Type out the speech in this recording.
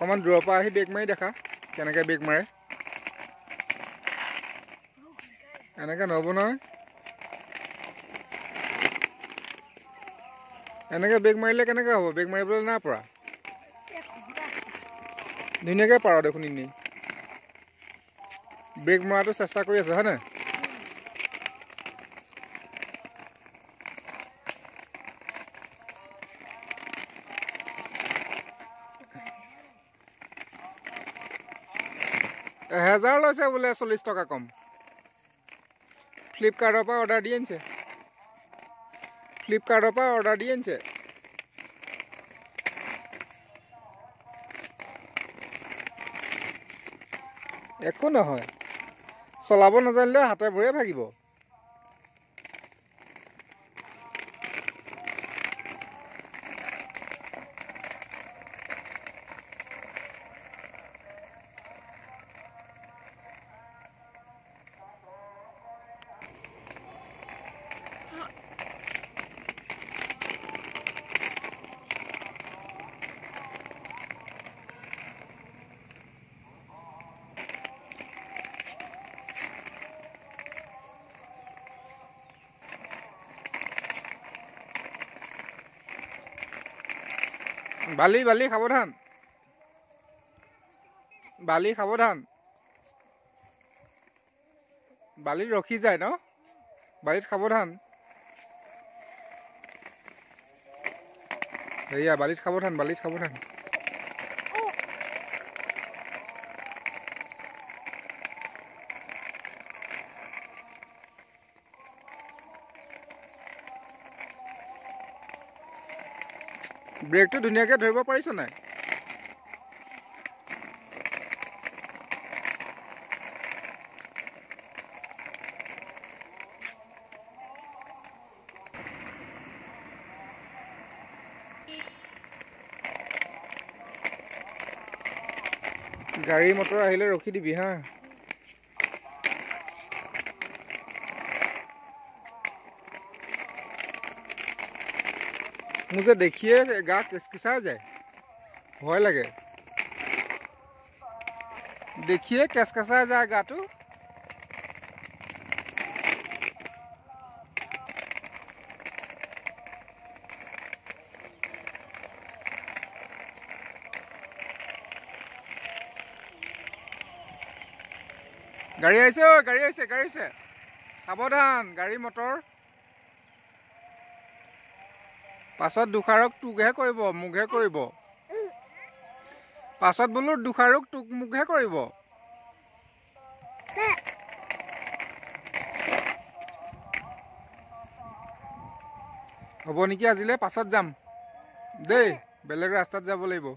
অকণমান দূৰৰ পৰা আহি ব্ৰেক মাৰি দেখা কেনেকৈ ব্ৰেক মাৰে। এনেকৈ নহ'ব নহয়, এনেকৈ ব্ৰেক মাৰিলে কেনেকৈ হ'ব? ব্ৰেক মাৰিবলৈ নাই পৰা, ধুনীয়াকৈ পাৰ দেখোন। এনেই ব্ৰেক মৰাটো চেষ্টা কৰি আছে, হয় নাই? 1000 লৈছে বোলে, 40 টকা কম। ফ্লিপকাৰ্টৰ পৰা অৰ্ডাৰ দি আনিছে, ফ্লিপকাৰ্টৰ পৰা অৰ্ডাৰ দি আনিছে। একো নহয়, চলাব নাজানিলে হাতে ভৰিয়ে ভাগিব। বালি বালি সাৱধান, বালি সাৱধান, বালিত ৰখি যায় ন, বালিত সাৱধান। সেয়া বালিত সাৱধান, বালিত সাৱধান। ব্ৰেকটো ধুনীয়াকৈ ধৰিব পাৰিছ নাই? গাড়ী মটৰ আহিলে ৰখি দিবি হা। মোৰ যে দেখিয়ে গা কেচকেচাই যায়, ভয় লাগে। দেখিয়ে কেচকেচাই যায় গাটো। গাড়ী আহিছে, গাড়ী আহিছে, গাড়ী আহিছে, সাৱধান গাড়ী মটৰ। পাছত দোষাৰোপ তোকহে কৰিব, মোকহে কৰিব। পাছত বোলো দোষাৰোপ তোক মোকহে কৰিব। হ'ব নেকি আজিলৈ, পাছত যাম দেই, বেলেগ ৰাস্তাত যাব লাগিব।